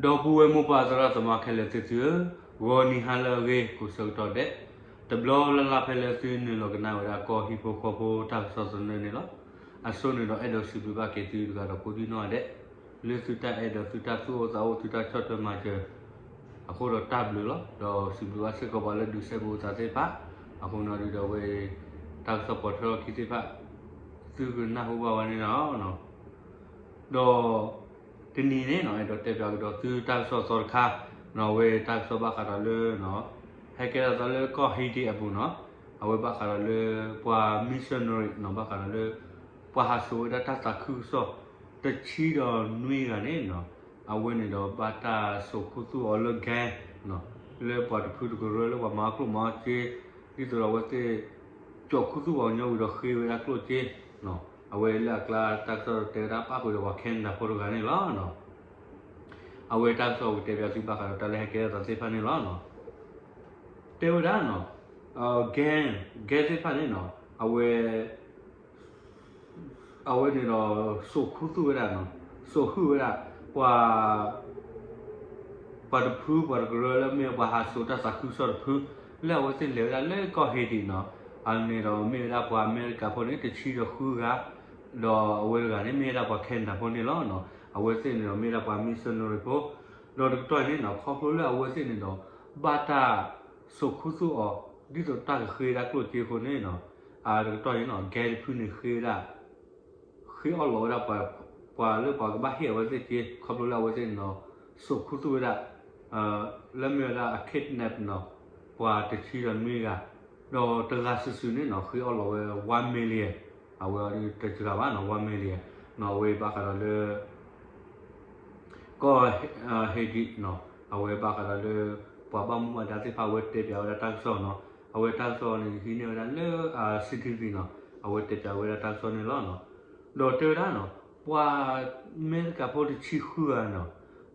ဒီပုၢ်ဝဲၢ်မိၢ်ပၢ်သရၣ်သမါခဲလၢာ်သ့ၣ်သုဧၢ, ဂီၤနံၤဟါလၢအဂ့ၤကိးဆၢကတီၢ်ဒဲး, တဘျီလၢ်လၢ်ဖဲလၢသုနုာ်လီၤကနၣ်ဝဲဒၣ်ကီၢ်ဟံၣ်ဖိဃီဖိတၢ်ကစီၣ်သနၢၣ်န့ၣ်လီၤ. အဆိန့ၣ်ဒီးအဲၣ်ဒိးစံးဘျုးဘၣ်က့ၤသုတဂၤဒီးကိးဒံနီၢ်ဂၤဒဲး, လၢသုတၢ်အဲၣ်ဒီးသုတၢ်သူၣ်အိၣ်သးအိၣ် သုတၢ်ဆီၣ်ထွဲမၤစၢၤ အဃိဒီးတၢ်ဘျုးလီၤ. ဒီးစံးဘျုးဘၣ်စ့ၢ်ကီးပှၤလၢဒုးစဲဘူးအသးသ့ၣ်တဖၣ်, အဃိန့ၣ်ဒုးဒီးအဝဲ တၢ်ကစီၣ်ပိာ်ထွဲထီၣ်ခံသ့ၣ်တဖၣ် သုကနၢ်ဟူဘၣ်ဝဲန့ၣ်လီၤ. ဒီးတနံၤန့ၣ်နီၤ အဲၣ်ဒိးတဲပၠးကဒီးသုတၢ်ကစီၣ်သီတခါနီၤ, အဝဲတၢ်ကစီၣ်ဘၣ်ဃးဒီးလၢ ဟဲကဲထီၣ်သးလၢကီၢ် Haiti အပူၤနီၤ, အဝဲဘၣ်ဃးဒီးလၢပှၤ missionary နီၤ, ဘၣ်ဃးဒီးလၢ ပှၤဟးစိာ်ဝဲဒၣ်တၢ်သးခုကစီၣ် တဆံဒီးနွံဂၤန့ၣ်နီၤ, အဝဲန့ၣ်ဒီးဘၣ်တၢ်စိာ်ခူသူၣ်အီၤလၢ gang နီၤ, လၢပှၤတဖုတကရၢလၢပှၤမၤအီၣ်ကျိၣ်မၤအီၣ်စ့, ဒ်သိးဒီးအဝဲသ့ၣ် စိာ်ခူသူၣ်အီၤညီဝံၤဒီးဃ့ဝဲဒၣ်ကျိၣ်စ့နီၤ, အဝဲလၢအကျါတၢ်ကစီၣ်တဲဝဲဒၣ်ပၣ်ဃုာ်ဒီးပှၤ Canada ဖိတဂၤန့ၣ်လီၤ. အဝဲတၢ်ကစီၣ်ကတဲပၠးသုဘၣ်ဃးဒီးတၢ်လၢဟဲကဲထီၣ်သးသ့ၣ်တဖၣ်န့ၣ်လီၤ. တဲဝဲဒၣ်နီၤ, gang gang သ့ၣ်တဖၣ်န့ၣ်နီၤ, အဝဲ အဝဲန့ၣ်ဒီးစိာ်ခူသူၣ်ဝဲဒၣ်နီၤ, စိာ်ဟုၣ်ဝဲဒၣ် ပှၤ ပှၤတဖုပှၤတကရၢလၢမ့ၢ်ပှၤဟးစိာ်တၢ်သးခုကစီၣ်တဖု လၢအဝဲသ့ၣ်လဲၤဝဲဒၣ်လၢကီၢ် Haiti နီၤ, အန့ၣ်ဒီးမ့ၢ်ဝဲဒၣ်ပှၤအမဲရကၤဖိန့ၣ် တဆံဒီးဃုဂၤ, ဒီးအဝဲတဂၤန့ၣ်မ့ၢ်ဝဲဒၣ်ပှၤ Canada ဖိန့ၣ်လီၤ. အဝဲသ့ၣ်န့ၣ်ဒီးမ့ၢ်ဝဲဒၣ်ပှၤ missionary ဖိ, ဒီးတကတီၢ်အံၤန့ၣ်နီၤ ခီဖျိလၢအဝဲသ့ၣ်န့ၣ်ဒီး ဘၣ်တၢ်စိာ်ခူသူၣ်အီၤ ဒ်သိးတၢ်ကဃ့ဒၣ်ကျိၣ်စ့အဃိန့ၣ်နီၤ, တကတီၢ်အံၤနီၤ gang တဖုန့ၣ်ဃ့ဝဲဒၣ် ဃ့အီၣ်လီၤဝဲဒၣ် ပှၤလၢပှၤကဘၣ်ဟ့ၣ်အဝဲသ့ၣ်စ့ ခီဖျိလၢအဝဲသ့ၣ်န့ၣ်ဒီး စိာ်ခူသူၣ်ဝဲဒၣ် လၢမ့ၢ်ဝဲဒၣ်အ kidnap နီၤ ပှၤတဆံဒီးနွံဂၤ, ဒီးတဂၤစုာ်စုာ်န့ၣ်နီၤ ဃ့အီၣ်လီၤဝဲ one million, အဝဲအံၤတစှၤဘၣ်နီၤ one million နီၤ, အဝဲဘၣ်ဃးဒီးလၢ ကီၢ် Haiti နီၤ, အဝဲဘၣ်ဃးဒီးလၢ ပှၤဘၣ်မူဘၣ်ဒါသ့ၣ်တဖၣ် အဝဲတဲပၠးဝဲဒၣ်တၢ်ကစီၣ်နီၤ, အဝဲတၢ်ကစီၣ်န့ၣ် ယဟံးန့ၢ်ဝဲဒၣ်လၢ Citizen နီၤ, အဝဲတဲပၠးဝဲဒၣ်တၢ်ကစီၣ်န့ၣ်လီၤ. ဒီးတဲဝဲဒၣ်နီၤ ပှၤအမဲရကၤဖိတဆံဃုဂၤနီၤ,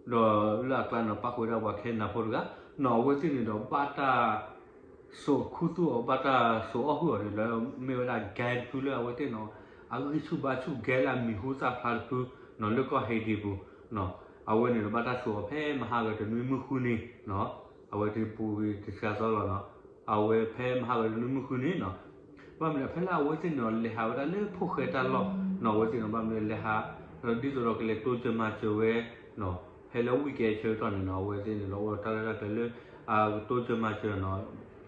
ဒီးလၢအကျါန့ၣ် ပၣ်ဃုာ်ဝဲဒၣ်ပှၤ Canada ဖိတဂၤနီၤ, အဝဲသ့ၣ်န့ၣ်ဒီးဘၣ်တၢ် စိာ်ခူသူၣ်အီၤ ဘၣ်တၢ်စိာ်အီၣ်ဟုၣ်အီၤန့ၣ်လၢ မ့ၢ်ဝဲဒၣ် gang တဖုလၢအဝဲသ့ၣ်န့ၣ် အဂံၢ်ဆူၣ်ဘါဆူၣ် gang လၢအမံၤဟူသၣ်ဖျါတဖုနီၤ လၢကီၢ် Haiti ပူၤနီၤ, အဝဲန့ၣ်ဒီးဘၣ်တၢ်စိာ်အီၤဖဲမဟါဂၤတနွံမုၢ်ဃုနံၤနီၤ, အဝဲတပူၤကွံာ်တစှၤသီလီၤနီၤ, အဝဲဖဲမဟါဂၤတနွံမုၢ်ဃုနံၤနီၤ, ဘၣ်မနုၤဖဲလၢအဝဲသ့ၣ်န့ၣ်ဒီး လဲၤဟးဝဲဒၣ်လၢဖိၣ်ဃဲတၢ်လီၢ်နီၤ, အဝဲသ့ၣ်န့ၣ် ဘၣ်မနုၤလဲၤဟး ဒ်သိးဒီးကလဲၤတိစၢၤမၤစၢၤဝဲ ဖဲလၢ weekend ဆၢကတီၢ်န့ၣ်နီၤ အဝဲသ့ၣ်န့ၣ်ဒီး အိၣ်ဒီးတၢ်ရဲၣ်တၢ်ကျဲၤလၢ အကတိစၢၤမၤစၢၤနီၤ,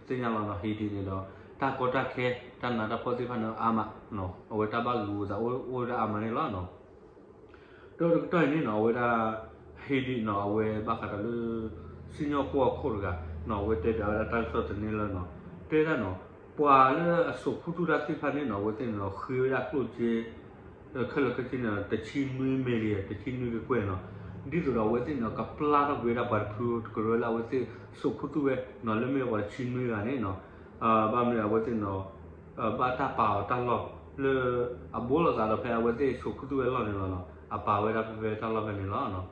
သ့ၣ်ညါလီၤနီၤ Haiti န့ၣ်ဒီး တၢ်ကီတၢ်ခဲ တၢ်နးတၢ်ဖှီၣ်သ့ၣ်တဖၣ်န့ၣ်အါမး, အဝဲတၢ်ဘၣ်ဂုာ်ဂုာ်သးအိၣ်အိၣ်ဝဲဒၣ်အါမးန့ၣ်လီၤ. ဒီးတကတီၢ်အံၤန့ၣ်နီၤ အဝဲဒၣ် Haiti နီၤ အဝဲဘၣ်ဃးဒီးလၢ စံၣ်ညီၣ်ကွီၢ်ခိၣ်တဂၤနီၤ အဝဲတဲပၠးဝဲဒၣ်တၢ်ကစီၣ်သန့လၢနီၤ, တဲဒၣ်နီၤ ပှၤလၢအစိာ်ခူသူၣ်တၢ်သ့ၣ်တဖၣ်န့ၣ်နီၤ အဝဲသ့ၣ်န့ၣ်ဒီး ဃ့ဝဲဒၣ်ကျိၣ်စ့ ခဲလၢာ်ခဲဆ့န့ၣ်ဒီး တဆံနွံ million တဆံနွံကကွဲၢ်နီၤ, ဒ်သိးဒီးအဝဲသ့ၣ်န့ၣ်ဒီး ကပျၢ်ထီၣ်ကွံာ်ဝဲဒၣ်ပှၤတဖုတကရၢလၢအဝဲသ့ၣ်စိာ်ခူသူၣ်ဝဲနီၤ လၢမ့ၢ်ပှၤတဆံနွံဂၤန့ၣ်နီၤ, ဘၣ်မနုၤအဝဲသ့ၣ်န့ၣ်ဒီး ဘၣ်တၢ်ပာ်အီၤတၢ်လီၢ်လၢ အဘိလိာ်သးဒီးဖဲအဝဲသ့ၣ်စိာ်ခူသူၣ်ဝဲလီၢ်န့ၣ်လီၤနီၤ, အပာ်ဝဲဒၣ်ဖဲဖဲတၢ်လီၢ်ဖဲန့ၣ်လီၤ.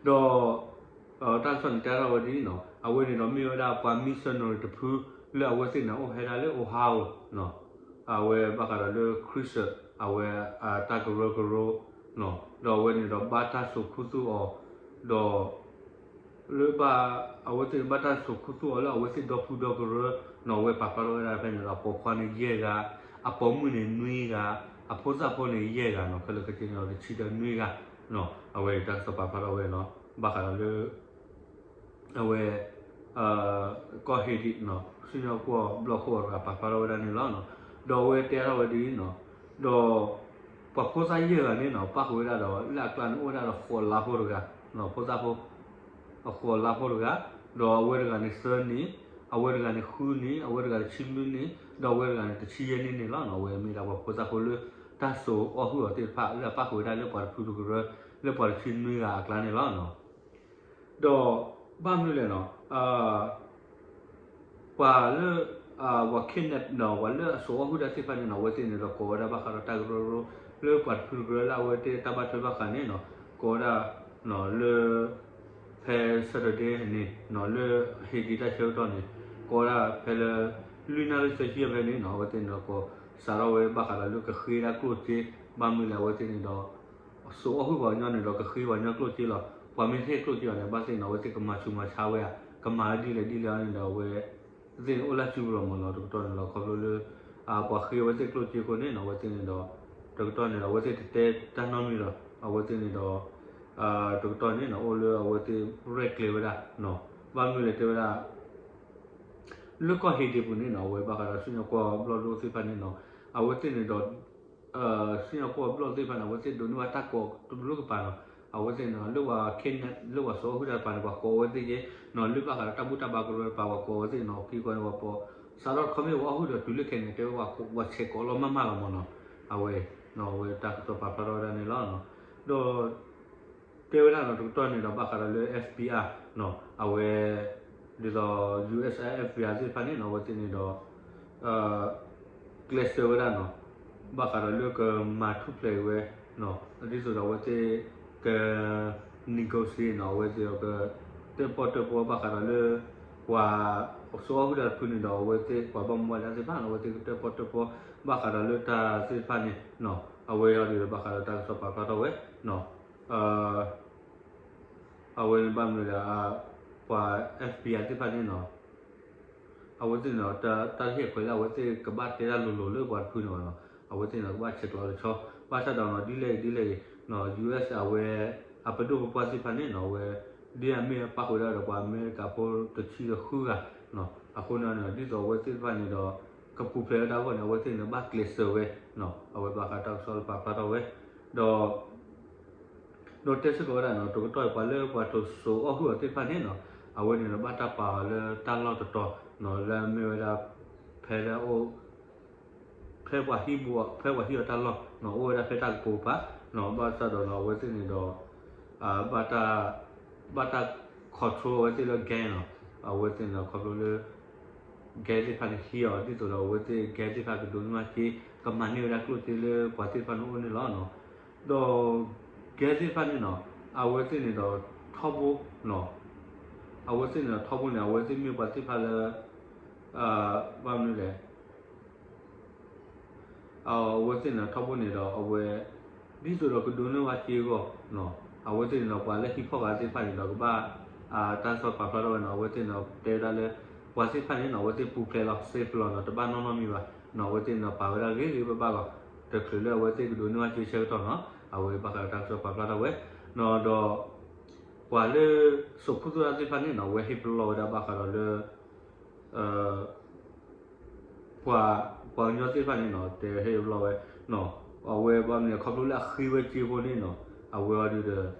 ဒီး တၢ်ကစီၣ်န့ၣ်တဲထီၣ်ဝဲဒ်အံၤနီၤ, အဝဲန့ၣ်ဒီးမ့ၢ်ဝဲဒၣ်ပှၤ missionary တဖု လၢအဝဲသ့ၣ်န့ၣ်အိၣ်ဟဲဒၣ်လၢ Ohio နီၤ, အဝဲဘၣ်ဃးဒီးလၢ ခရံာ်စၢၣ် အဝဲ တၢ်ကရၢကရိနီၤ, ဒီးအဝဲန့ၣ်ဒီးဘၣ်တၢ်စိာ်ခူသူၣ်အီၤ, ဒီး လၢဘၣ် အဝဲသ့ၣ်န့ၣ်ဘၣ်တၢ်စိာ်ခူသူၣ်အီၤလၢအဝဲသ့ၣ်ဒီဖုဒီကရၢနီၤ, အဝဲပာ်ဖျါထီၣ်ဝဲဒၣ်ဖဲန့ၣ်ဒီး အပိာ်ခွါန့ၣ်ယဲၢ်ဂၤ, အပိာ်မုၣ်န့ၣ်နွံဂၤ, အဖိသၣ်ဖိန့ၣ်ယဲၢ်ဂၤနီၤ, ခဲလၢာ်ခဲဆ့န့ၣ်ဒီးတဆံဒီးနွံဂၤ, အဝဲတၢ်ကစီၣ်ပာ်ဖျါထီၣ်ဝဲနီၤ, ဘၣ်ဃးဒီးလၢ အဝဲ ကီၢ် Haiti နီၤ စံၣ်ညီၣ်ကွီၢ်ဘျီၣ်ခိၣ်အဂၤပာ်ဖျါထီၣ်ဝဲဒၣ်န့ၣ်လီၤ. ဒီးအဝဲတဲထီၣ်ဝဲဒ်အံၤနီၤ, ဒီး ပှၤဖိသၣ်ယဲၢ်ဂၤန့ၣ်နီၤ ပၣ်ဃုာ်ဝဲဒၣ်ဒီး လၢအကျါန့ၣ်အိၣ်ဝဲဒၣ်ဒီးဃိးလါဖိတဂၤ, ဖိသၣ်ဖိ အဃိးလါဖိတဂၤ, ဒီးအဝဲတဂၤန့ၣ်သၢနံၣ်, အဝဲတဂၤန့ၣ်ဃုနံၣ်, အဝဲတဂၤတဆံလွံၢ်နံၣ်, ဒီးအဝဲတဂၤန့ၣ်တဆံယဲၢ်နံၣ်န့ၣ်လီၤ. အဝဲမ့ၢ်ဒၣ်ပှၤဖိသၣ်ဖိလၢ တၢ်စိာ်အီၣ်ဟုၣ်အီၤသ့ၣ်တဖၣ် လၢအပၣ်ဃုာ်ဝဲဒၣ်လၢပှၤတဖုတကရၢ လၢပှၤတဆံနွံဂၤအကျါန့ၣ်လီၤ. ဒီး ဘၣ်မနုၤလဲၣ်နီၤ, ပှၤလၢ ပှၤ kidnap နီၤ ပှၤလၢအစိာ်အီၣ်ဟုၣ်တၢ်သ့ၣ်တဖၣ်န့ၣ်နီၤ အဝဲသ့ၣ်န့ၣ်ဒီးကိးဝဲဒၣ်ဘၣ်ဃးဒီးတၢ်ကရၢကရိ လၢပှၤတဖုတကရၢလၢအဝဲသ့ၣ်တၢ်ဘၣ်ထွဲဘၣ်ဃးန့ၣ်နီၤ ကိးဝဲဒၣ် လၢ ဖဲ Saturday န့ၣ်နီၤ လၢ Haiti တၢ်ဆၢကတီၢ်န့ၣ် ကိးဝဲဒၣ်ဖဲလၢ လွံၢ်နၣ်ရံၣ်သၢဆံဖဲန့ၣ်နီၤ အဝဲသ့ၣ်န့ၣ်ဒီးကိး စးထီၣ်ဝဲဘၣ်ဃးဒီးလၢကဃ့ဒၣ်ကျိၣ်စ့ ဘၣ်မနုၤလဲၣ်အဝဲသ့ၣ်န့ၣ်ဒီး စိာ်အီၣ်ဟုၣ်ပှၤကညီန့ၣ်ဒီး ကဃ့ပှၤကညီကျိၣ်စ့လီၤ. ပှၤမ့ၢ်တဟ့ၣ်ကျိၣ်စ့အီၤန့ၣ် ဘၣ်သ့ၣ်န့ၣ် အဝဲသ့ၣ်ကမၤဆူးမၤဆါဝဲဧါ, ကမၤဝဲဒ်လဲၣ်ဒ်လဲၣ်အီၤန့ၣ်ဒီး အဝဲသ့ၣ်န့ၣ်အိၣ်လၢစုပူၤလီၤမ့ၢ်နီၤ. တကတီၢ်န့ၣ်လီၤ ခီဖျိလၢ ပှၤဃ့အဝဲသ့ၣ်ကျိၣ်စ့အဃိန့ၣ်နီၤ အဝဲသ့ၣ်န့ၣ်ဒီး တကတီၢ်န့ၣ်ဒီး အဝဲသ့ၣ်တတဲတၢ်နီတမံၤဒီး အဝဲသ့ၣ်န့ၣ်ဒီး တကတီၢ်န့ၣ်နီၤ အိၣ်လၢအဝဲသ့ၣ်ရဲၣ်ကျဲၤဝဲဒၣ် ဘၣ်မနုၤလဲၣ်တဲဝဲဒၣ် လၢကီၢ်ဟ့းဒ့းပူၤန့ၣ်နီၤ အဝဲဘၣ်ဃးဒီး စံၣ်ညီၣ်ကွီၢ်ဘျီၣ်ဒိၣ်သ့ၣ်တဖၣ်န့ၣ်နီၤ အဝဲသ့ၣ်န့ၣ်ဒီး စံၣ်ညီၣ်ကွီၢ်ဘျီၣ်သ့ၣ်တဖၣ်န့ၣ် အဝဲသ့ၣ်ဒိးန့ၢ်ဘၣ်တၢ်ကိးတဘျုးကပၤနီၤ အဝဲသ့ၣ်န့ၣ် လၢပှၤ ကဲနၣ် လၢပှၤစိာ်အီၣ်ဟုၣ်တၢ်တပၤန့ၣ် ပှၤကိးအဝဲသ့ၣ်ယဲနီၤ လၢဘၣ်ဃးဒီးတၢ်ဘူၣ်တၢ်ဘါကရၢတပၤ ပှၤကိးအဝဲသ့ၣ်နီၤ ခံကီန့ၣ် ပှၤပိာ် စးထီၣ်တခီမ့ၢ်ပှၤအီၣ်ဟုၣ်ဒီး တုၤလၢခဲန့ၣ် တဲဝဲပှၤဆဲးကိးလီၤမၢ်မၢ်လီၤမ့ၢ်နီၤ အဝဲ အဝဲတၢ်ကစီၣ်ပာ်ဖျါထီၣ်ဝဲဒၣ်န့ၣ်လီၤ. ဒီး တဲဝဲဒၣ်နီၤ တကတီၢ်န့ၣ်ဒီး ဘၣ်ဃးဒီးလၢ F B I နီၤ အဝဲ ဒ်သိး U S F B I သ့ၣ်တဖၣ်န့ၣ်နီၤ အဝဲသ့ၣ်န့ၣ်ဒီး ကျဲးစၢးဝဲဒၣ်နီၤ ဘၣ်ဃးဒီးလၢကမၤထူၣ်ဖျဲးဝဲနီၤ ဒ်သိးဒီးအဝဲသ့ၣ်က negotiate နီၤ အဝဲသ့ၣ်ဒီးက တၢၣ်ပီၣ်တၢၣ်ပီဘၣ်ဃးဒီးလၢ ပှၤစိာ်အီၣ်ဟုၣ်တၢ်တဖုန့ၣ်ဒီး အဝဲသ့ၣ်ပှၤဘၣ်မူဘၣ်ဒါသ့ၣ်တဖၣ်နီၤ အဝဲသ့ၣ်ကတၢၣ်ပီၣ်တၢၣ်ပီ ဘၣ်ဃးဒီးလၢတၢ်သ့ၣ်တဖၣ်န့ၣ်နီၤ အဝဲအီၤဒ်ဒီးဘၣ်ဃးဒီးတၢ်ကစီၣ်ပာ်ဖျါထီၣ်ဝဲနီၤ အဝဲန့ၣ်ဘၣ်မနုၤလဲၣ် ပှၤ F B I သ့ၣ်တဖၣ်န့ၣ်နီၤ အဝဲသ့ၣ်န့ၣ်ဒီး တၢ်တဟ့ၣ်ခွဲးလၢအဝဲသ့ၣ်ကဘၣ်တဲတၢ်လိၤလိၤလၢပှၤတဖုန့ၣ်ဘၣ်နီၤ အဝဲသ့ၣ်န့ၣ်ဒီးကဘၣ်ဆဲးကျိးတဆီ ဘၣ်ဆၣ်ဒီးနီၤ ဒ်လဲၣ်ဂ့ၤဒ်လဲၣ်ဂ့ၤ U S အဝဲ အပဒိၣ်ပပှၢ်သ့ၣ်တဖၣ်န့ၣ်နီၤ အဝဲ ဒ်အမ့ၢ်ပၣ်ဃုာ်ဒၣ်ဒီးပှၤအမဲရကၤဖိတဆံဒီးဃုဂၤနီၤ အဃိန့ၣ်ဒီး ဒ်သိးအဝဲသ့ၣ်တဖၣ်န့ၣ်ဒီး ကပူၤဖျဲးဝဲဒၣ်အဂီၢ်န့ၣ် အဝဲသ့ၣ်န့ၣ်ဘၣ်ကျဲးစၢးဝဲနီၤ အဝဲဘၣ်ဃးတၢ်ကစီၣ်လၢပာ်ဖျါထီၣ်ဝဲ ဒီး ဒီးတဲစ့ၢ်ကီးဝဲဒၣ်နီၤ တကတီၢ်အံၤ ပှၤလၢပှၤစိာ်အီၣ်ဟုၣ်အီၤသ့ၣ်တဖၣ်န့ၣ်နီၤ အဝဲန့ၣ်ဒီးဘၣ်တၢ်ပာ်အီၤလၢတၢ်လီၢ်တတီၤနီၤ လၢအမ့ၢ်ဝဲဒၣ် ဖဲလၢအအိၣ် ဖဲပှၤဟံးဘူးအီၤ ဖဲပှၤဟံးအီၤတၢ်လီၢ်နီၤ အိၣ်ဝဲဒၣ်ဖဲတၢ်ကပိာ်ကပၤနီၤ ဘၣ်ဆၣ်ဒီးနီၤ အဝဲသ့ၣ်န့ၣ်ဒီး ဘၣ်တၢ် ဘၣ်တၢ် control အဝဲသ့ၣ်လၢ gang နီၤ အဝဲသ့ၣ်န့ၣ်ဒီးခီဖျိလၢ gang သ့ၣ်တဖၣ်န့ၣ်ဟံးအီၤ ဒ်သိးဒီးအဝဲသ့ၣ် gang သ့ၣ်တဖၣ်ကဒိးန့ၢ်ဘၣ်က့ၤ ကမၤန့ၢ်ဝဲဒၣ်ကျိၣ်စ့လၢပှၤသ့ၣ်တဖၣ်န့ၣ်အိၣ်န့ၣ်လီၤနီၤ ဒီး gang သ့ၣ်တဖၣ်န့ၣ်နီၤ အဝဲသ့ၣ်န့ၣ်ဒီးထီဘိနီၤ အဝဲသ့ၣ်န့ၣ်ဒီးထီဘိန့ၣ် အဝဲသ့ၣ်မ့ၢ်ပှၤသ့ၣ်တဖၣ်လၢ ဘၣ်မနုၤလဲၣ် အဝဲသ့ၣ်န့ၣ်ထီဘိန့ၣ်ဒီးအဝဲ ဒ်သိးဒီးကဒိးန့ၢ်ဘၣ်က့ၤအဂီၢ်နီၤ အဝဲသ့ၣ်န့ၣ်ဒီးပှၤလၢဟံးဖီၣ်ဃာ်သ့ၣ်တဖၣ်န့ၣ်ဒီးကဘၣ် တၢ်ကစီၣ်ပာ်ဖျါထီၣ်ဝဲနီၤ အဝဲသ့ၣ်န့ၣ်ဒီးတဲဝဲဒၣ်လၢ ပှၤသ့ၣ်တဖၣ်န့ၣ်နီၤ အဝဲသ့ၣ်ပူၤဖျဲးလီၤ safe လီၤနီၤ တဘၣ်နီတမံၤဘၣ်နီၤ အဝဲသ့ၣ်န့ၣ်ဒီးပာ်ဝဲဒၣ်ဂ့ၤဂ့ၤဘၣ်ဘၣ်လီၤ တချုးလၢအဝဲသ့ၣ်ကဒိးန့ၢ်ဘၣ်က့ၤဆၢကတီၢ်နီၤ အဝဲဘၣ်ဃးဒီးတၢ်ကစီၣ်ပာ်ဖျါထီၣ်ဝဲနီၤ ဒီး ပှၤလၢစိာ်ခူသူၣ်တၢ်သ့ၣ်တဖၣ်န့ၣ်နီၤ အဝဲဟ့ၣ်ပလီၢ်ဝဲဒၣ်ဘၣ်ဃးဒီးလၢ ပှၤ ပှၤကညီသ့ၣ်တဖၣ်န့ၣ်နီၤ တဲဟ့ၣ်ပလီၢ်ဝဲနီၤ အဝဲဘၣ်မနုၤလဲၣ်ခီဖျိလၢအဃ့ဝဲက့ၤအဃိန့ၣ်နီၤ အဝဲအီၤဒုးဒီး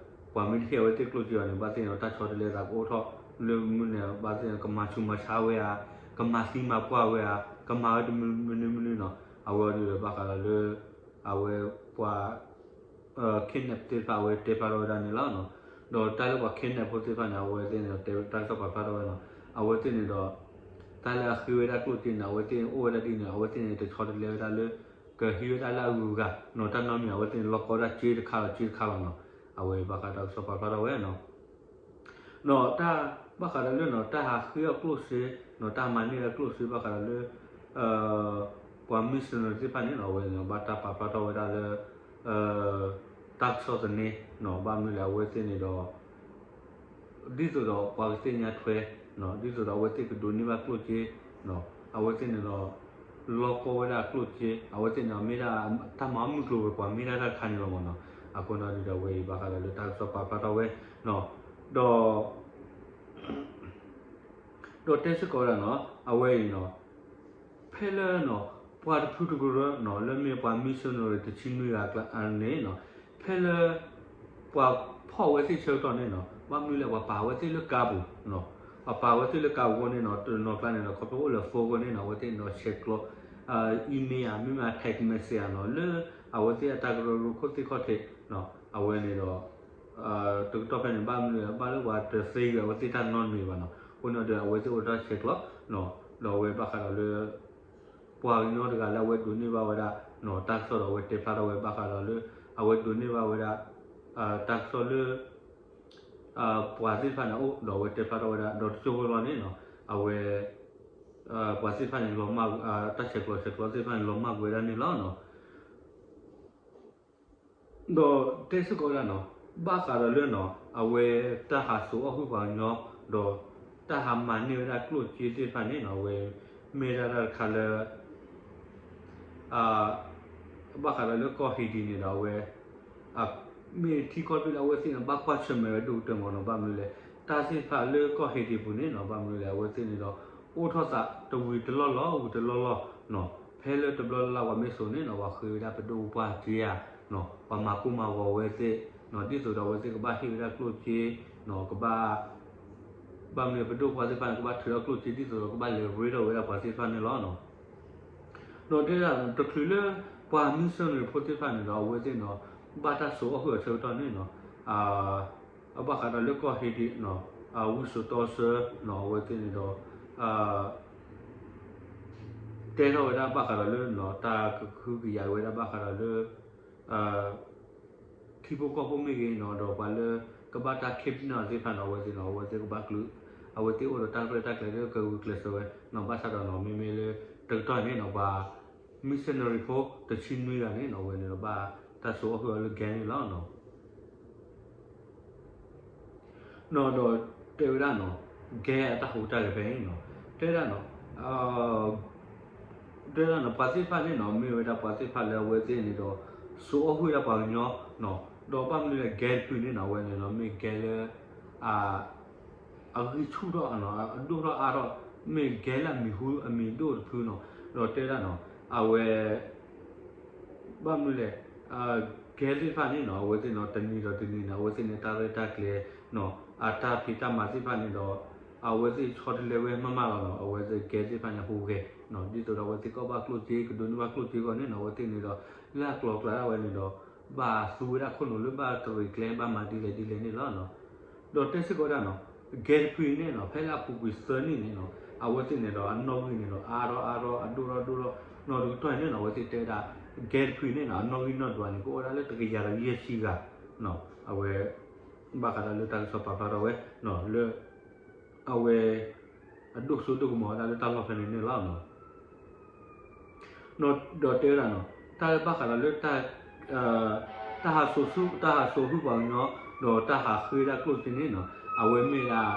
ပှၤမ့ၢ်တဟ့ၣ်အဝဲသ့ၣ်ကျိၣ်စ့အီၤန့ၣ် ဘၣ်သ့ၣ်န့ၣ်ဒီးတၢ်ဆီတလဲသးကအိၣ်ထီၣ် လၢမနုၤန့ၣ် ဘၣ်သ့ၣ်န့ၣ် ကမၤဆူးမၤဆါဝဲဧါ ကမၤသံမၤပှၢ်ဝဲဧါ ကမၤဝဲတမနုၤမနုၤနီၤ အဝဲအီၤဒုးဒီးဘၣ်ဃးဒီးလၢ အဝဲပှၤ kidnap သ့ၣ်တဖၣ်အဝဲတဲဖျါထီၣ်ဝဲဒၣ်န့ၣ်လီၤ. ဒီးတၢ်လၢပှၤ kidnap ဖိသ့ၣ်တဖၣ်န့ၣ် အဝဲသ့ၣ်န့ၣ် တဲတၢ်ကစီၣ်ပာ်ဖျါထီၣ်ဝဲနီၤ အဝဲသ့ၣ်န့ၣ်ဒီး တၢ်လၢအဃ့ဝဲဒၣ်ကျိၣ်စ့န့ၣ် အဝဲသ့ၣ်န့ၣ်အိၣ်ဝဲဒၣ်ဒ်န့ၣ် အဝဲသ့ၣ်န့ၣ် တဆီတလဲဝဲဒၣ်လၢ ကဟံးဝဲဒၣ်လၢအဂုၤအဂၤနီၤ တၢ်နီတမံၤ အဝဲသ့ၣ်န့ၣ်လီၢ်ကီဝဲဒၣ်စ့တခါလီၤစ့တခါလီၤနီၤ အဝဲဘၣ်ဃးတၢ်ကစီၣ်ပာ်ဖျါထီၣ်ဝဲနီၤ နီၤ တၢ် ဘၣ်ဃးဒီးလၢနီၤ တၢ်ဟးဃ့အီၣ်ကျိၣ်စ့နီၤ တၢ်မၤန့ၢ်အီၣ်ကျိၣ်စ့ဘၣ်ဃးဒီးလၢ ပှၤ missionary သ့ၣ်တဖၣ်န့ၣ်နီၤ အဝဲန့ၣ် ဘၣ်တၢ်ပာ်ဖျါထီၣ်ဝဲဒၣ်လၢ တၢ်ကစီၣ်သန့နီၤ ဘၣ်မနုၤလဲၣ် အဝဲသ့ၣ်န့ၣ်ဒီး ဒ်သိးဒီးပှၤကသ့ၣ်ညါထွဲ ဒ်သိးဒီးအဝဲသ့ၣ်ကဒိးန့ၢ်ဘၣ်ကျိၣ်စ့ အဝဲသ့ၣ်န့ၣ်ဒီး လီၢ်ကီဝဲဒၣ်ကျိၣ်စ့ အဝဲသ့ၣ်န့ၣ်မ့ၢ်ဒၣ် တၢ်မၤမုၢ်ကျိၤဝဲၤကွာ်မ့ၢ်ဒၣ်တၢ်တခါန့ၣ်လီၤမ့ၢ်နီၤ အဃိန့ၣ်ဒုးဒီးအဝဲအံၤဘၣ်ဃးဒီးလၢတၢ်ကစီၣ်ပာ်ဖျါထီၣ်ဝဲ ဒီး ဒီးတဲစ့ၢ်ကီးဝဲဒၣ်နီၤ အဝဲအံၤနီၤ ဖဲလၢ ပှၤတဖုတကရၢနီၤ လၢမ့ၢ်ပှၤ missionary တဆံနွံဂၤအကျါန့ၣ်နီၤ ဖဲလၢ ပှၤဖီၣ်ဝဲသ့ၣ်ဆၢကတီၢ်န့ၣ်နီၤ ဘၣ်မနုၤလဲၣ် ပှၤပာ်ဝဲသ့ၣ်လၢကါပူၤ ပှၤပာ်ဝဲသ့ၣ်လၢကါပူၤအဃိန့ၣ်နီၤ တနီၤကျါန့ၣ်ဒီး ခီဖျိအိၣ်လၢ phone အဃိန့ၣ်နီၤ အဝဲသ့ၣ်န့ၣ်ဒီးဆဲးကျိး email ဧါ မ့မ့ၢ် text message ဧါနီၤ လၢအဝဲသ့ၣ်အတၢ်ကရၢကရိခိၣ်သ့ၣ်ခီၣ်ထံး အဝဲန့ၣ်ဒီး တကတီၢ်ဖဲန့ၣ် ဘၣ်မနုၤ ဘၣ်လၢပှၤတသ့ဂ့ၤအဝဲသ့ၣ်တၢ်နီတမံၤဘၣ်နီၤ အဃိန့ၣ်ဒီး အဝဲသ့ၣ်အိၣ်တၢ်ဆဲးကျိး ဒီးအဝဲဘၣ်ဃးဒီးလၢ ပှၤကညီတဂၤလၢအဝဲဒိးန့ၢ်ဘၣ်ဝဲဒၣ် တၢ်ကစီၣ်ဒီးအဝဲတဲဖျါထီၣ်ဝဲဘၣ်ဃးဒီးလၢ အဝဲဒိးန့ၢ်ဘၣ်ဝဲဒၣ် တၢ်ကစီၣ်လၢ ပှၤသ့ၣ်တဖၣ်န့ၣ်အိၣ် ဒီးအဝဲတဲဖျါထီၣ်ဝဲဒၣ် ဒီးတစိၢ်ဖိလီၤန့ၣ်နီၤ အဝဲ ပှၤသ့ၣ်တဖၣ်န့ၣ် လီၤမၢ် တၢ်ဆဲးကျိးဆဲးကျိးသ့ၣ်တဖၣ်န့ၣ် လီၤမၢ်ကွံာ်ဝဲဒၣ်န့ၣ်လီၤနီၤ. ဒီးတဲစ့ၢ်ကီးဝဲဒၣ်နီၤ, ဘၣ်ဃးဒီးလၢနီၤ အဝဲတၢ်ဟးစိာ်အီၣ်ဟုၣ်ပှၤကညီ ဒီးတၢ်ဟးမၤန့ၢ်ဝဲဒၣ်ကျိၣ်စ့သ့ၣ်တဖၣ်န့ၣ်နီၤ အဝဲမ့ၢ်ဒၣ်တၢ်တခါလၢ ဘၣ်ဃးဒီးလၢကီၢ်ဟ့းဒံးန့ၣ်ဒီး အဝဲ မ့ၢ်ထံကီၢ်တဘ့ၣ်လၢအဝဲသ့ၣ်န့ၣ် ဘၣ်ကွၢ်ဆၢၣ်မဲာ်ဝဲဒိၣ်ကတၢၢ်မးနီၤ. ဘၣ်မနုၤလဲၣ်, တၢ်သ့ၣ်တဖၣ်လၢကီၢ်ဟ့းဒံးပူၤန့ၣ်နီၤ ဘၣ်မနုၤလဲၣ် အဝဲသ့ၣ်န့ၣ်ဒီး အိၣ်ထီၣ်သးတဝံၤတလီၢ်လီၢ် ဝံၤတလီၢ်လီၢ်နီၤ. ဖဲလၢတဘျီလၢ်လၢ်ပှၤမ့ၢ်စိာ်န့ၣ်နီၤ ပှၤဃ့ဝဲဒၣ်ပဒိၣ်ပပှၢ်စ့ဧါနီၤ, ပှၤမၤကိၢ်မၤဂီၤဝဲသ့ၣ်နီၤ, ဒ်သိးဒီးအဝဲသ့ၣ်ကဘၣ်ဟ့ၣ်ဝဲဒၣ်ကျိၣ်စ့နီၤ, ကဘၣ် ဘၣ်မနုၤပဒိၣ်ပပှၢ်သ့ၣ်တဖၣ်န့ၣ် ကဘၣ်ထုးထီၣ်ကျိၣ်စ့ ဒ်သိးဒီးကဘၣ်လဲၤရ့ထီၣ်ဝဲဒၣ်ပှၤသ့ၣ်တဖၣ်န့ၣ်လီၤ. ဒီးတဲဒၣ်တချုးလၢ ပှၤ missionary ဖိသ့ၣ်တဖၣ်န့ၣ်ဒီး အဝဲသ့ၣ်န့ၣ်ဒီး ဘၣ်တၢ်စိာ်အီၣ်ဟုၣ်အဆၢကတီၢ်န့ၣ်နီၤ, အဘၣ်ဃးဒီးလၢကီၢ်ဟ့းဒံးနီၤ ဝံစိာ်တီဆၢနီၤ အဝဲသ့ၣ်န့ၣ်ဒီး တဲထီၣ်ဝဲဒၣ်ဘၣ်ဃးဒီးလၢ တၢ်ကဟုကယာ်ဝဲဒၣ်ဘၣ်ဃးဒီးလၢ ထံဖိကီၢ်ဖိမ့ၢ်ဂ့ၤနီၤ ဒီးပှၤလၢ ကဘၣ်တၢ် kidnap သ့ၣ်တဖၣ်န့ၣ် အဝဲသ့ၣ်န့ၣ် အဝဲသ့ၣ်ကဘၣ်ကျုး အဝဲသ့ၣ်အိၣ်ဒီးတၢ်ရဲၣ်တၢ်ကျဲၤလၢကဂုာ်ကျဲးစၢးဝဲနီၤ. ဘၣ်ဆၣ်ဒီးနီၤ မ့မ့ၢ်လၢ တကတီၢ်န့ၣ်နီၤ ပှၤ missionary ဖိတဆံနွံဂၤန့ၣ်နီၤ အဝဲန့ၣ်ဒီးဘၣ်တၢ်စိာ်အီၣ်ဟုၣ်အီၤလၢ gang န့ၣ်လီၤ. နီၤဒီးတဲဝဲဒၣ်နီၤ gang အတၢ်ဟူးတၢ်ဂဲၤဖဲန့ၣ်နီၤ တဲဝဲဒၣ်နီၤ တဲဝဲဒၣ်နီၤ ပှၤသ့ၣ်တဖၣ်န့ၣ်နီၤ မ့ၢ်ဝဲဒၣ်ပှၤသ့ၣ်တဖၣ်လၢအဝဲသ့ၣ်န့ၣ်ဒီး စိာ်အီၣ်ဟုၣ်ဝဲဒၣ်ပှၤကညီနီၤ ဒီးဘၣ်မနုၤလဲၣ် gang တဖုန့ၣ်နီၤ အဝဲန့ၣ်နီၤ မ့ၢ် gang လၢ အဂံၢ်ဆူၣ်ထီၣ် အဒိၣ်ထီၣ်အါထီၣ် မ့ၢ် gang လၢအမံၤဟူအမံၤဒိၣ်တဖုနီၤ ဒီးတဲဝဲဒၣ်နီၤ အဝဲ ဘၣ်မနုၤလဲၣ် gang သ့ၣ်တဖၣ်န့ၣ်နီၤ အဝဲသ့ၣ်န့ၣ် တနံၤဒီးတနံၤန့ၣ် အဝဲသ့ၣ်န့ၣ် တၢ်ရဲၣ်တၢ်ကျဲၤနီၤ အတၢ်ဖံးတၢ်မၤသ့ၣ်တဖၣ်န့ၣ်ဒီး အဝဲသ့ၣ်ဆီတလဲဝဲမးမးလီၤနီၤ အဝဲသ့ၣ် gang သ့ၣ်တဖၣ်န့ၣ် ဟူးဂဲၤနီၤ ဒ်သိးဒီးအဝဲသ့ၣ်ကီၢ်ဘၣ်ကျိၣ်စ့ ကဒိးန့ၢ်ဘၣ်ကျိၣ်စ့အဂီၢ်န့ၣ်နီၤ အဝဲသ့ၣ်န့ၣ်ဒီး လၢအကျိၤအကျဲဒၣ်ဝဲန့ၣ်ဒီး ဘၣ်သူဝဲဒၣ်ခိၣ်နူာ်လၢဘၣ်တရံးကျဲ ဘၣ်မၤဒ်လဲၣ်ဒ်လဲၣ်န့ၣ်လီၤနီၤ ဒီးတဲစ့ၢ်ကီးဒၣ်နီၤ gang တဖုအံၤန့ၣ်နီၤ ဖဲလၢအပူၤကွံာ်သၢနံၣ်န့ၣ်နီၤ အဝဲသ့ၣ်န့ၣ်ဒီး အနီၣ်ဂံၢ်န့ၣ်ဒီး အါထီၣ်အါထီၣ် အဒိၣ်ထီၣ်ဒိၣ်ထီၣ်နီၤ တကတီၢ်အံၤန့ၣ်နီၤ အဝဲသ့ၣ်တဲဝဲဒၣ် gang တဖုအံၤန့ၣ်နီၤ အနီၣ်ဂံၢ်နီၣ်ဒွးန့ၣ် ကအိၣ်ဝဲဒၣ်လၢတကယၤဒီးယဲၢ်ဆံဂၤနီၤ အဝဲ ဘၣ်ဃးဒီးလၢတၢ်ကစီၣ်ပာ်ဖျါထီၣ်ဝဲနီၤ လၢ အဝဲ အဒိၣ်စိဒိၣ်ကမီၤဝဲဒၣ်လၢတၢ်လီၢ်ဖဲန့ၣ်န့ၣ်လီၤ. ဒီးတဲဝဲဒၣ်နီၤ တၢ်လၢဘၣ်ဃးဒီးလၢ တၢ်ဟးစိာ်ဆူ တၢ်ဟးစိာ်ဟုၣ်ပှၤကညီ ဒီးတၢ်ဟးဃ့ဝဲဒၣ်ကျိၣ်စ့န့ၣ်နီၤ အဝဲမ့ၢ်ဒၣ်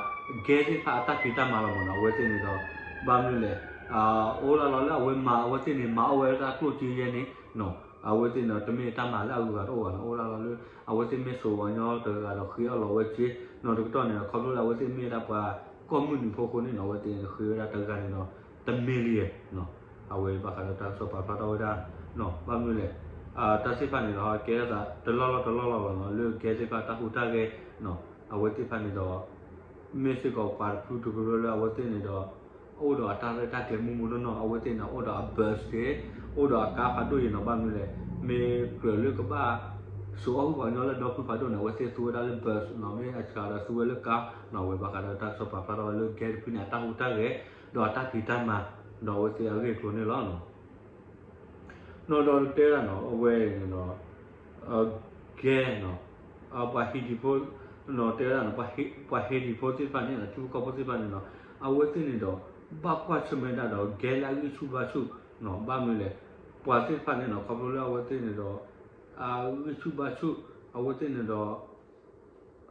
gang သ့ၣ်တဖၣ်အတၢ်ဖံးတၢ်မၤလီၤမးနီၤ အဝဲသ့ၣ်န့ၣ်ဒီး ဘၣ်မနုၤလဲၣ် အိၣ်ဒၣ်လီၤလၢအဝဲမၤ အဝဲသ့ၣ်န့ၣ် မၤအီၣ်ဝဲဒၣ်ကျိၣ်စ့ယဲန့ၣ်နီၤ အဝဲသ့ၣ်န့ၣ် တမ့ၢ်တၢ်မၤလၢအဂုၤအဂၤတအိၣ်ဘၣ်နီၤ အိၣ်ဒၣ်လီၤလၢ အဝဲသ့ၣ်မ့ၢ်စိာ်ပှၤကညီတဂၤဒီးဃ့အီၣ်လီၤဝဲစ့နီၤ တကတီၢ်န့ၣ်ဒီး ခီဖျိလၢအဝဲသ့ၣ်မ့ၢ်ဝဲဒၣ်ပှၤကီၢ်မုၢ်နုာ်ဖိအဃိန့ၣ်နီၤ အဝဲသ့ၣ်န့ၣ်ဃ့ဝဲဒၣ်တဂၤန့ၣ်ဒီး တ million နီၤ အဝဲဘၣ်ဃးဒီးတၢ်ကစီၣ်ပာ်ဖျါထီၣ်ဝဲဒၣ်နီၤ ဘၣ်မနုၤလဲၣ် တၢ်သ့ၣ်တဖၣ်န့ၣ်ဒီး ကဲထီၣ်သးတလီၢ်လီၢ်တလီၢ်လီၢ်လီၤနီၤ လၢ gang သ့ၣ်တဖၣ်တၢ်ဟူးတၢ်ဂဲၤနီၤ အဝဲသ့ၣ်တဖၣ်န့ၣ်ဒီး မ့ၢ်စ့ၢ်ကီးပှၤတဖုတကရၢလၢအဝဲသ့ၣ်န့ၣ်ဒီး အိၣ်ဒီးအတၢ်ရဲၣ်တၢ်ကျဲၤမူမူနီၢ်နီၢ် အဝဲသ့ၣ်န့ၣ် အိၣ်ဒီးအ bus သ့ၣ် အိၣ်ဒီးအကါဖးဒိၣ်အံၤနီၤ ဘၣ်မနုၤလဲၣ် မ့ၢ်ကြၢးလၢကဘၣ် စိာ်အီၣ်ဟုၣ်ပှၤကညီလၢဒီဖုဖးဒိၣ်န့ၣ် အဝဲသ့ၣ်သူဝဲဒၣ်လၢ bus နီၤ မ့ၢ်အစှၤဒီးသူဝဲလၢကါနီၤ အဝဲဘၣ်ဃးဒီးတၢ်ကစီၣ်ပာ်ဖျါထီၣ်ဝဲလၢ gang တဖုန့ၣ် အတၢ်ဟူးတၢ်ဂဲၤ ဒီးအတၢ်ဖံးတၢ်မၤ ဒီးအဝဲသ့ၣ်အဂ့ၢ်အကျိၤန့ၣ်လီၤ. နီၤဒီးတဲဒၣ်နီၤ အဝဲန့ၣ်ဒီး gang နီၤ ပှၤဟ့းဒံးဖိ နီၤတဲဝဲဒၣ်နီၤ ပှၤဟ့းဒံးဖိသ့ၣ်တဖၣ်န့ၣ်နီၤ ထံဖိကီၢ်ဖိသ့ၣ်တဖၣ်န့ၣ်နီၤ အဝဲသ့ၣ်န့ၣ်ဒီး ဘၣ်ကွၢ်ဆၢၣ်မဲာ်ဒၣ်ဒီး gang လၢအဂံၢ်ဆူၣ်ဘါဆူၣ်နီၤ ဘၣ်မနုၤလဲၣ် ပှၤသ့ၣ်တဖၣ်န့ၣ်နီၤ ခီဖျိလၢအဝဲသ့ၣ်န့ၣ်ဒီး အဂံၢ်ဆူၣ်ဘါဆူၣ် အဝဲသ့ၣ်န့ၣ်ဒီး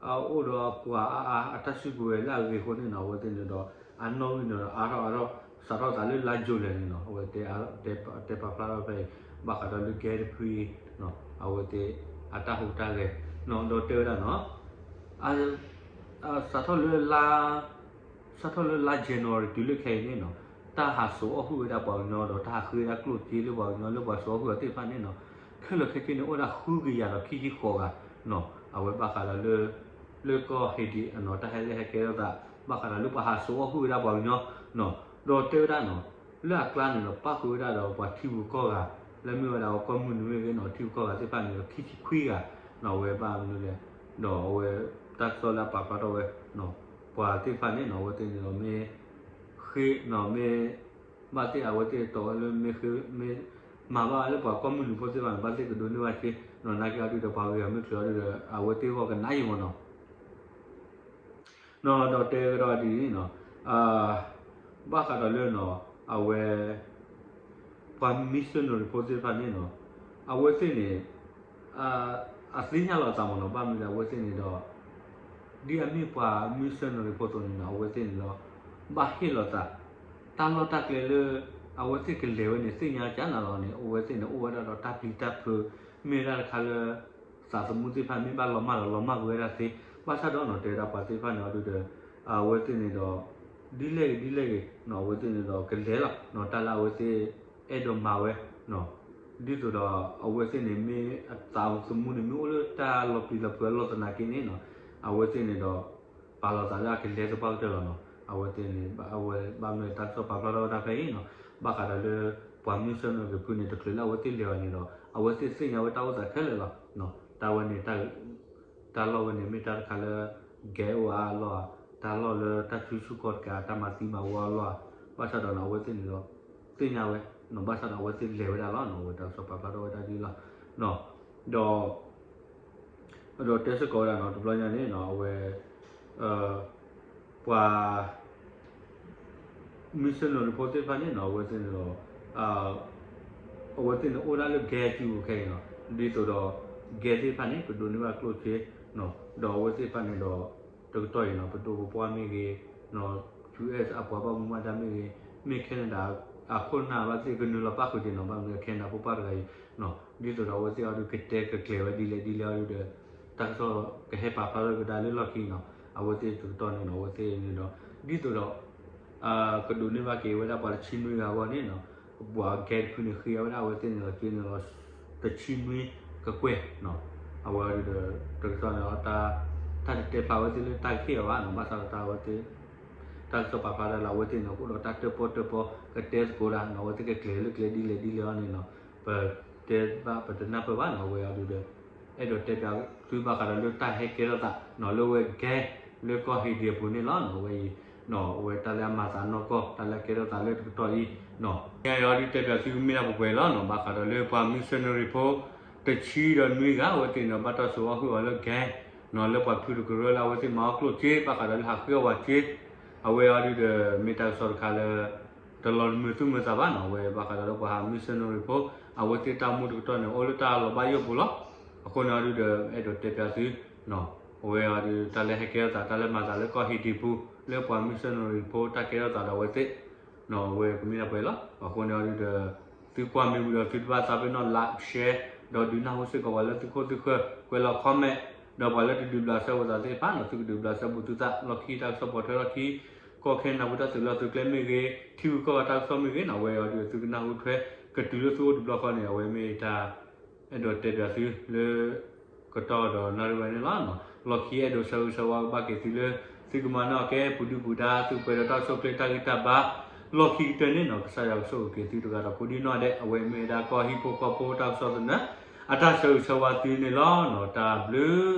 အအိၣ်ဒီးအပှၤအါအါ အတၢ်စုကဝဲၤလၢအဂ့ၤအဃိန့ၣ်နီၤ အဝဲသ့ၣ်န့ၣ်ဒီး အနီၣ်ဂံၢ်န့ၣ်ဒီး အါထီၣ်အါထီၣ် စးထီၣ်သးလၢလါ July န့ၣ်နီၤ အဝဲတဲ တဲပာ်ဖျါထီၣ်ဖဲအံၤ ဘၣ်ဃးဒီးလၢ gang တဖုအံၤ အဝဲသ့ၣ် အတၢ်ဟူးတၢ်ဂဲၤနီၤ ဒီးတဲဝဲဒၣ်နီၤ စးထီၣ်လၢလါ စးထီၣ်လၢလါ January တုၤလၢခဲအံၤန့ၣ်နီၤ တၢ်ဟးစိာ်အီၣ်ဟုၣ်ဝဲဒၣ်ပှၤကညီဒီး တၢ်ဟးဃ့ဝဲဒၣ်ကျိၣ်စ့လၢပှၤကညီလၢပှၤစိာ်အီၣ်ဟုၣ်အီၤသ့ၣ်တဖၣ်န့ၣ်နီၤ ခဲလၢာ်ခဲဆ့န့ၣ် အိၣ်ဝဲဒၣ်ဃုကယၤဒီးခံဆံဃိးဂၤနီၤ အဝဲဘၣ်ဃးဒီးလၢ လၢကီၢ်ဟ့းဒံးနီၤ တၢ်ဟဲလၢဟဲကဲထီၣ်သး ဘၣ်ဃးဒီးလၢပှၤဟးစိာ်အီၣ်ဟုၣ်ဝဲဒၣ်ပှၤကညီနီၤ ဒီးတဲဝဲဒၣ်နီၤ လၢအကျါန့ၣ်ဒီး ပၣ်ဃုာ်ဝဲဒၣ်ဒီးပှၤထံဂုၤကီၢ်ဂၤ လၢမ့ၢ်ဝဲဒၣ်ပှၤကီၢ်မုၢ်နုာ်မ့ၢ်ဂ့ၤနီၤ ထံဂုၤကီၢ်ဂၤသ့ၣ်တဖၣ်န့ၣ်ဒီး ခံဆံခွံဂၤနီၤ အဝဲဘၣ်မနုၤလဲၣ် ဒီးအဝဲ တၢ်ကစီၣ်လၢအပာ်ဖျါထီၣ်ဝဲ ပှၤသ့ၣ်တဖၣ်န့ၣ်နီၤ အဝဲသ့ၣ်န့ၣ်ဒီးမ့ၢ် ဃ့နီၤ မ့ၢ် ဘၣ်သ့ၣ်အဝဲသ့ၣ်တီဝဲလၢမ့ၢ်ဃ့ မ့ၢ် မၤဘၣ်ဝဲလၢပှၤကီၢ်မုၢ်နုာ်ဖိသ့ၣ်တဖၣ်န့ၣ် ဘၣ်သ့ၣ်ကဒိးန့ၢ်ဘၣ်စ့ နီၤ နာ်က့အီၤဒုးဒီးပှၤဂ့ၤအီၤမ့ၢ်ချုးအီၤဒုးဒီး အဝဲသ့ၣ်ဂီၢ်ကနၣ်ယံာ်မးနီၤ နီၤဒီးတဲကဒီးဒ်အံၤနီၤ ဘၣ်ဃးဒီးလၢနီၤ အဝဲ ပှၤ missionary ဖိသ့ၣ်တဖၣ်န့ၣ်နီၤ အဝဲသ့ၣ်န့ၣ် အ အသ့ၣ်ညါလီၤအသးမ့ၢ်နီၤ, ဘၣ်မနုၤဒီးအဝဲသ့ၣ်န့ၣ်ဒီး ဒ်အမ့ၢ်ပှၤ missionary ဖိအသိးန့ၣ်နီၤ, အဝဲသ့ၣ်န့ၣ်ဒီး ဘၣ်ဟ့ၣ်လီၤသး တၢ်လီၢ်တၢ်ကျဲလၢ အဝဲသ့ၣ်ကလဲၤဝဲန့ၣ် သ့ၣ်ညါကနၤလီၤန့ၣ် အဝဲသ့ၣ်န့ၣ် အိၣ်ဝဲဒၣ်ဒီးတၢ်ပျံၤတၢ်ဖုး, မ့ၢ်ဝဲဒၣ်တခါလၢ သးသမူသ့ၣ်တဖၣ်မ့ၢ်ဘၣ်လီၤမၢ်ဒီး လီၤမၢ်ကွံာ်ဝဲဒၣ်သ့, ဘၣ်ဆၣ်ဒီးနီၤ တဲဝဲဒၣ်ပှၤသ့ၣ်တဖၣ်န့ၣ်အီၤဒုဒီး အဝဲသ့ၣ်န့ၣ်ဒီး ဒ်လဲၣ်ဂ့ၤဒ်လဲၣ်ဂ့ၤနီၤ အဝဲသ့ၣ်န့ၣ်ဒီးကလဲၤလီၤနီၤ တၢ်လၢအဝဲသ့ၣ်အဲၣ်ဒိးမၤဝဲနီၤ, ဒ်သိးဒီးအဝဲသ့ၣ်န့ၣ် မ့ၢ်အသးသမူန့ၣ် မ့ၢ်အိၣ်လၢတၢ်လီၤပျံၤလီၤဖုးအလီၢ်သနာ်က့န့ၣ်နီၤ, အဝဲသ့ၣ်န့ၣ်ဒီး ပာ်လီၤသးလၢအကလဲၤသပှၢ်ကတၢၢ်လီၤနီၤ, အဝဲသ့ၣ်န့ၣ် အဝဲဘၣ်မနုၤတၢ်ကစီၣ်ပာ်ဖျါထီၣ်ဝဲဒၣ်ဖဲအံၤနီၤ, ဘၣ်ဃးဒီးလၢ ပှၤ missionary ဖုန့ၣ် တချုးလၢအဝဲသ့ၣ်လဲၤဘၣ်န့ၣ်ဒီး အဝဲသ့ၣ်သ့ၣ်ညါဝဲတၢ်အိၣ်သးခဲလၢာ်လီၤ, တၢ်ဝဲန့ၣ် တၢ်လီၢ်ဝဲန့ၣ် မ့ၢ်တၢ်တခါလၢ ကဲအိၣ်အါအလီၢ်ဧါ, တၢ်လီၢ်လၢတၢ်စုဆူၣ်ခီၣ်တကး တၢ်မၤသံမၤဝီအလီၢ်ဧါ, ဘၣ်ဆၣ်ဒီးနီၤ အဝဲသ့ၣ်န့ၣ်ဒီး သ့ၣ်ညါဝဲနီၤ, ဘၣ်ဆၣ်ဒီးအဝဲသ့ၣ်လဲၤဝဲဒၣ်လီၤနီၤ, အဝဲတၢ်ကစီၣ်ပာ်ဖျါထီၣ်ဝဲဒၣ်ဒ်လီၤ, ဒီး ဒီးတဲစ့ၢ်ကီးဝဲဒၣ်နီၤ, တဘျီညါန့ၣ်နီၤ အဝဲ ပှၤ missionary ဖိသ့ၣ်တဖၣ်န့ၣ်နီၤ အဝဲသ့ၣ်န့ၣ်ဒီး အဝဲသ့ၣ်န့ၣ်အိၣ်ဒၣ်လၢ ကဲစုပူၤခဲအံၤနီၤ, ဒ်သိးဒီး ကဲသ့ၣ်တဖၣ်န့ၣ် ပဒိးန့ၢ်ဘၣ်ကျိၣ်စ့နီၤ, ဒီးအဝဲသ့ၣ်တဖၣ်န့ၣ်ဒီး တကတီၢ်အံၤနီၤ ပဒိၣ်ပပှၢ်မ့ၢ်ဂ့ၤ, US အပှၤဘၣ်မူဘၣ်ဒါမ့ၢ်ဂ့ၤ, မ့ၢ် Canada အခိၣ်နၢ်ဘၣ်သ့ၣ်ကနုာ်လီၤပၣ်ဃုာ်က့ၤနီၤ, ဘၣ်မနုၤ Canada ဖိပၢ်တဂၤအံၤနီၤ, ဒ်သိးဒီးအဝဲသ့ၣ်အီၤဒုးကတဲကကျဲၤဝဲဒ်လဲၣ်ဒ်လဲၣ်အီၤဒုးဒီး တၢ်ကစီၣ်ကဟဲပာ်ဖျါထီၣ်ကဒါလၢလီၢ်ခံနီၤ, အဝဲသ့ၣ်တကတီၢ်န့ၣ်နီၤ အဝဲသ့ၣ်န့ၣ်ဒီး ဒ်သိးဒီး ကဒိးန့ၢ်ဘၣ်က့ၤဝဲဒၣ်ပှၤတဆံနွံဂၤအဂီၢ်န့ၣ်နီၤ, ပှၤကဲတဖုန့ၣ်ဃ့အီၤဝဲဒၣ်အဝဲသ့ၣ်န့ၣ်လီၤက့န့ၣ်လီၤ တဆံနွံကကွဲၢ်နီၤ, အဝဲအီၤဒုးဒီး တကတီၢ်န့ၣ်ဒီး တၢ်တတဲဖျါဝဲသ့ၣ်လၢတၢ်ကဟ့ၣ်အီၤဘၣ်နီၤ, ဘၣ်ဆၣ်ဒီးတၢ်အဝဲသ့ၣ် တၢ်ကစီၣ်ပာ်ဖျါဒၣ်လၢအဝဲသ့ၣ်န့ၣ် အိၣ်ဒီးတၢ်တၢၣ်ပီၣ်တၢၣ်ပီ ကတဲသကိးဒၣ်နီၤ, အဝဲသ့ၣ်ကကျဲၤလၢကျဲဒ်လဲၣ်ဒ်လဲၣ်အီၤန့ၣ်နီၤ, ပတဲဘၣ်ပတနၢ်ပၢၢ်ဘၣ်နီၤ, အဝဲအီၤဒုးဒီး အဲၣ်ဒိးတဲပၠးသုဘၣ်ဃးဒီးလၢတၢ်ဟဲကဲထီၣ်သးနီၤ, လၢဝဲကဲ လၢကီၢ်ဟံၣ်ဒံးအပူၤန့ၣ်လီၤနီၤ, အဝဲအံၤ အဝဲတၢ်လၢအမၤသးနီၢ်ကီၢ် တၢ်လၢအကဲထီၣ်သးလၢတကတီၢ်အံၤနီၤ, ယအီၤဒုးတဲပၠးသုမ့ၢ်ဒၣ်ပှဲၤပှဲၤလီၤနီၤ, ဘၣ်ဃးဒီးလၢပှၤ missionary ဖိ တဆံဒီးနွံဂၤ အဝဲသ့ၣ်န့ၣ်ဒီး ဘၣ်တၢ်စိာ်အီၣ်ဟုၣ်အီၤလၢကဲနီၤ, လၢပှၤဖုတကရၢလၢအဝဲသ့ၣ်မၤအီၣ်ကျိၣ်စ့ ဘၣ်ဃးဒီးလၢဟးဃ့အီၣ်ပှၤစ့, အဝဲအီၤဒုးဒီး မ့ၢ်တၢ်ကစီၣ်တခါလၢ တလီၤမုာ်သူၣ်မုာ်သးဘၣ်နီၤ, အဝဲဘၣ်ဃးဒီးလၢပှၤဟး missionary ဖိ အဝဲသ့ၣ်တၢ်အိၣ်မူတကတီၢ်န့ၣ် အိၣ်လၢတၢ်လီၤဘၣ်ယိၣ်ပူၤလီၤ, အဃိန့ၣ်အီၤဒုးဒီး အဲၣ်ဒိးတဲပၠးသုနီၤ, အဝဲအီၤဒုး တၢ်လၢဟဲကဲထီၣ်သး တၢ်လၢမၤသးလၢကီၢ်ဟံၣ်ဒံးပူၤ လၢပှၤ missionary ဖိတၢ်ကဲထီၣ်သးဒီးအဝဲသ့ၣ်နီၤ, အဝဲကမ့ၢ်ဒၣ်ပှဲၤလီၤ, အဃိန့ၣ်အီၤဒုးဒီး သုကွၢ်မ့ၢ်ဝံၤဒီး သုတဘၣ်သးပ့ၤနီၣ် like share ဒီးဒုးနၢ်ဟူစ့ၢ်ကီးပှၤလၢသုခိၣ်သုဃၢၤ ကွဲးလီၤ comment ဒီးပှၤလၢတဒုးဘျးစဲဘူးသးသ့ၣ်တဖၣ်နီၤ, သုကဒုးဘျးစဲဘူးသုသး လီၢ်ခံတၢ်ကစီၣ်ပိာ်ထွဲလီၢ်ခံ ကီၢ်ခဲနဒၤဖိတၢ်သုးလီၢ်သုးကျဲမ့ၢ်ဂ့ၤ, ထံဂုၤကီၢ်ဂၤတၢ်ကစီၣ်မ့ၢ်ဂ့ၤနီၤ, အဝဲအီၤဒုးသုကနၢ်ဟူထွဲ ကတုၤလၢသုအိၣ်တဘျီဃီန့ၣ် အဝဲမ့ၢ်တၢ်အဲၣ်ဒိးတဲပၠးသုလၢ ကတီၢ်ဒီးနၣ်ရံၣ်ဝဲန့ၣ်လီၤ. လီၢ်ခံအဲၣ်ဒိးဆၢဂ့ၤဆၢဝါကဘၣ်က့ၤသုလၢ သုကမၤနၢၤကဲပူၤဒုၣ်ပူၤဒါ သုကပှဲၤဒီးတၢ်အိၣ်ဆူၣ်အိၣ်ချ့တၢ်ဂံၢ်တၢ်ဘါ လီၢ်ခံကတၢၢ်န့ၣ်နီၤ, ကစၢ်ယွၤကဆိၣ်ဂ့ၤက့ၤသုတဂၤဒီးကိးဒံနီၢ်ဒဲး, အဝဲမ့ၢ်ဝဲဒၣ်ကီၢ်ဟံၣ်ဖိဃီဖိတၢ်ကစီၣ်သနၢၣ် အတၢ်ဆၢဂ့ၤဆၢဝါသုန့ၣ်လီၤ. တၢ်ဘျုး